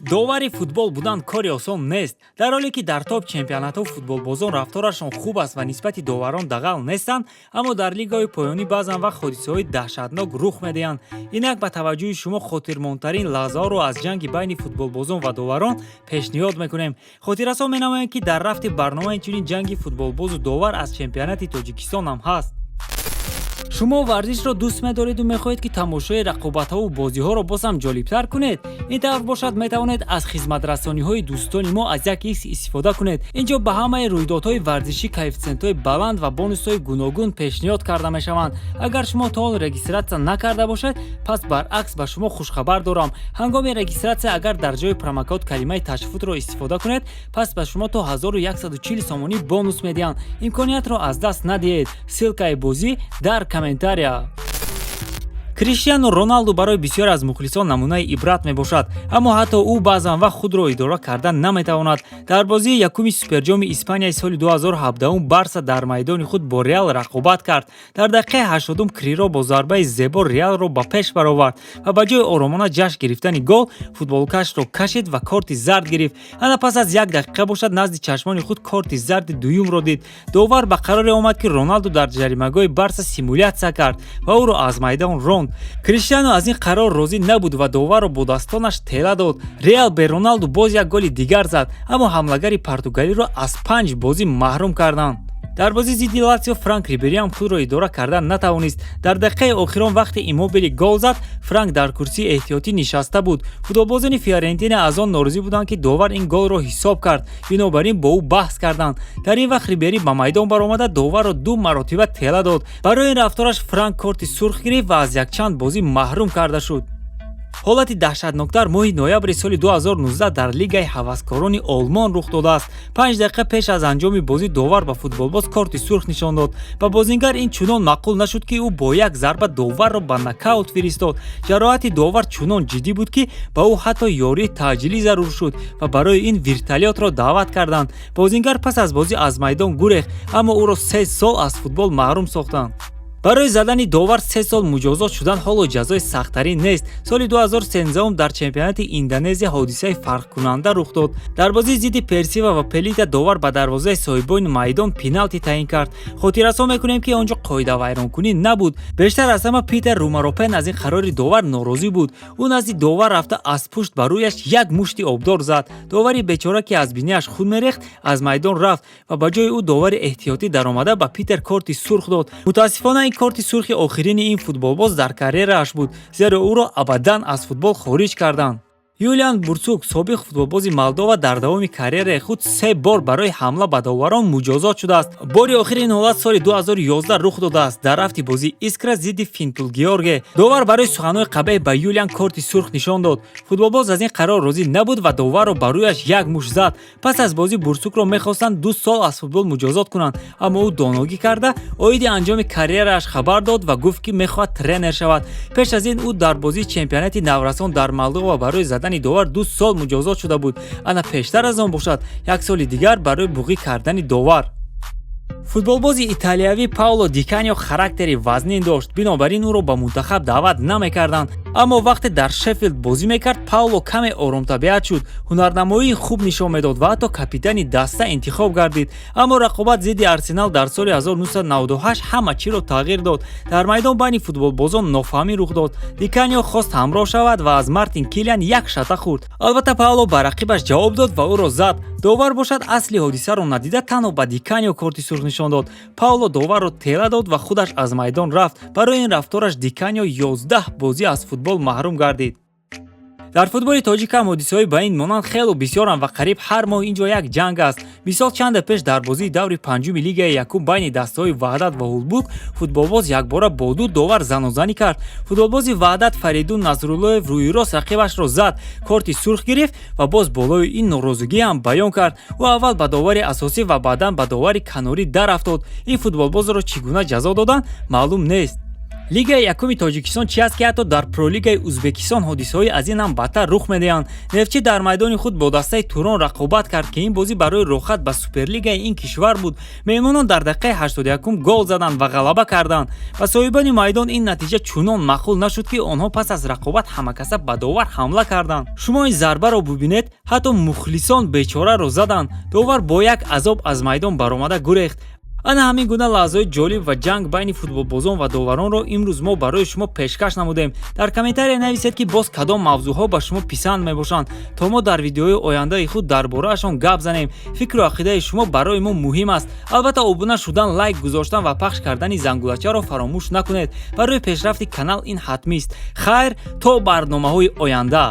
Довари футбол будан кори осон нест. Дар ҳоле ки дар топ чемпионатҳо футболбозон рафторашон хуб аст ва нисбати доварон дағал нестанд, аммо дар лигаҳои поёнӣ баъзан вақт ҳодисаҳои даҳшатнок рух медиҳанд. Инак ба таваҷҷӯҳи шумо хотирмонтарин лаҳзаҳоро аз ҷанги байни футболбозон ва доварон пешниҳод мекунем. Хотиррасон менамоем, ки дар рафти барнома инчунин ҷанги футболбозу довар аз чемпионати Тоҷикистон ҳам ҳаст. Шумо варзишро дӯст медореду мехоҳед, ки тамошои рақобатҳову бозиҳоро боз ҳам ҷолибтар кунед? Ин тавр бошад, метавонед аз хизматрасониҳои дӯстони мо аз як икс истифода кунед. Ин ҷо ба ҳамаи рӯйдодҳои варзишӣ коэффитсиентҳои баланд ва бонусҳои гуногун пешниҳод карда мешаванд. Агар шумо то ҳол регистратсия накарда бошед, пас баръакс ба шумо хушхабар дорам. Ҳангоми регистратсия агар дар ҷои промокод калимаи ташфутро истифода кунед, пас ба шумо то 1140 сомонӣ бонус медиҳанд. Имкониятро аз даст надиҳед. Ссылкаи бозӣ дар комментария. Криштиану Роналду барои бисёре аз мухлисон намунаи ибрат мебошад, аммо ҳатто ӯ баъзан вақт худро идора кардан наметавонад. Дар бозии якуми Суперҷоми Испанияи соли 2017 Барса дар майдони худ бо Реал рақобат кард. Дар дақиқаи 80-ум Криро бо зарбаи зебо Реалро ба пеш баровард ва ба ҷои оромона ҷашн гирифтани гол футболкашро кашид ва корти зард гирифт. Ана пас аз як дақиқа бошад, назди чашмони худ корти зарди дуюмро дид. Довар ба қароре омад, ки Роналду дар ҷаримагоҳи Барса симулятсия кард ва ӯро аз майдон ронд. Криштиану аз ин қарор розӣ набуд ва доварро бо дастонаш тела дод. Реал бе Роналду боз як голи дигар зад, аммо ҳамлагари португалиро аз панҷ бозӣ маҳрум карданд. Дар бозии зидди Латсио Франк Рибериам худро идора кардан натавонист. Дар дақиқаи охирон, вақте Иммобили гол зад, Франк дар курсии эҳтиётӣ нишаста буд. Футболбозони Фиорентина аз он норозӣ буданд, ки довар ин голро ҳисоб кард, бинобар ин бо ӯ баҳс карданд. Дар ин вақт Рибери ба майдон баромада, доварро ду маротиба тела дод. Барои ин рафтораш Франк корти сурх гирифт ва аз якчанд бозӣ маҳрум карда шуд. Ҳолати даҳшатноктар моҳи ноябри соли 2019 дар Лигаи ҳаваскорони Олмон рух додааст. 5 дақиқа пеш аз анҷоми бозӣ довар ба футболбоз корти сурх нишон дод. Ба бозингар ин чунон маъқул нашуд, ки ӯ бо як зарба доварро ба нокаут фиристод. Ҷароҳати довар чунон ҷиддӣ буд, ки ба ӯ ҳатто ёрии таъҷилӣ зарур шуд ва барои ин вертолётро даъват карданд. Бозингар пас аз бозӣ аз майдон гурехт, аммо ӯро 3 сол аз футбол маҳрум сохтанд. Барои задани довар 3 сол муҷозот шудан ҳоло ҷазои сахттарин нест. Соли 2013 дар чемпионати Индонезия ҳодисаи фарқкунанда рух дод. Дар бозии зидди Персива ва Пелита довар ба дарвозаи соҳибони майдон пеналти таъин кард. Хотиррасон мекунем, ки он ҷо қоидавайронкунӣ набуд. Бештар аз ҳама Питер Румаропен аз ин қарори довар норозӣ буд. Ӯ назди довар рафта, аз пушт ба рӯяш як мушти обдор зад. Довари бечора, ки аз бинияш хун мерехт, аз майдон рафт ва ба ҷои ӯ довари эҳтиётӣ даромада, ба Питер корти сурх дод. Мутаассифона, ин корти сурхи охирини ин футболбоз дар карьерааш буд, зеро ӯро абадан аз футбол хориҷ карданд. Юлиан Бурсук, собиқ футболбози Молдова, дар давоми карьераи худ се бор барои ҳамла ба доварон муҷозот шудааст. Бори охир ин ҳолат соли 2011 рух додааст. Дар рафти бозии Искра зидди Финтул Георге довар барои суханҳои қабеҳ ба Юлиан корти сурх нишон дод. Футболбоз аз ин қарор розӣ набуд ва доварро ба рӯяш як мушт зад. Пас аз бозӣ Бурсукро мехостанд 2 сол аз футбол муҷозот кунанд, аммо ӯ доногӣ карда, оиди анҷоми карьерааш хабар дод ва гуфт, ки мехоҳад тренер шавад. Пеш аз ин ӯ дар бозии чемпионати наврасон дар Молдова барои задани довар 2 сол муҷозот шуда буд. Ана пештар аз он бошад, як соли дигар барои буғӣ кардани довар. Футболбози италиявӣ Пауло Диканио характери вазнин дошт, бинобар ин ӯро ба мунтахаб даъват намекарданд. Аммо вақте дар Шеффилд бозӣ мекард, Пауло каме оромтабиат шуд, ҳунарнамоии хуб нишон медод ва ҳатто капитани даста интихоб гардид. Аммо рақобат зидди Арсенал дар соли 1998 ҳама чиро тағйир дод. Дар майдон байни футболбозон нофаҳмӣ рух дод. Диканио хост ҳамроҳ шавад ва аз Мартин Килиан як шата хӯрд. Албатта, Пауло ба рақибаш ҷавоб дод ва ӯро зад. Довар бошад, асли ҳодисаро надида, танҳо ба Диканио корти сурх нишон дод. Пауло доварро тела дод ва худаш аз майдон рафт. Барои ин рафтораш Диканио 11 бозӣ аз футбол маҳрум гардид. Дар футболи тоҷик ҳам ҳодисаҳои ба ин монанд хело бисёранд ва қариб ҳар моҳ ин ҷо як ҷанг аст. Мисол, чанде пеш дар бозии даври панҷуми лигаи якум байни дастаҳои Ваҳдат ва Ҳулбук футболбоз якбора бо ду довар занозанӣ кард. Футболбози Ваҳдат Фаридун Насруллоев рӯйрост рақибашро зад, корти сурх гирифт ва боз болои ин норозигӣ ҳам баён кард. Ӯ аввал ба довари асосӣ ва баъдан ба довари канорӣ дарафтод. Ин футболбозро чӣ гуна ҷазо доданд, маълум нест. Лигаи якуми Тоҷикистон чи аст, ки ҳатто дар Пролигаи Узбекистон ҳодисаҳои аз ин ҳам бадтар рух медиҳанд. Нефтчӣ дар майдони худ бо дастаи Турон рақобат кард, ки ин бозӣ барои роҳхат ба Суперлигаи ин кишвар буд. Меҳмонон дар дақиқаи 81-ум гол заданд ва ғалаба карданд. Ба соҳибони майдон ин натиҷа чунон маъқул нашуд, ки онҳо пас аз рақобат ҳамакаса ба довар ҳамла карданд. Шумо ин зарбаро бубинед, ҳатто мухлисон бечораро заданд. Довар бо як азоб аз майдон баромада гурехт. Ана ҳамин гуна лаҳзаҳои ҷолиб ва ҷанг байни футболбозон ва доваронро имрӯз мо барои шумо пешкаш намудем. Дар комментария нависед, ки боз кадом мавзӯъҳо ба шумо писанд мебошанд, то мо дар видеои ояндаи худ дар бораашон гап занем. Фикру ақидаи шумо барои мо муҳим аст. Албатта, обуна шудан, лайк гузоштан ва пахш кардани зангулачаро фаромӯш накунед. Барои пешрафти канал ин ҳатмист. Хайр, то барномаҳои оянда.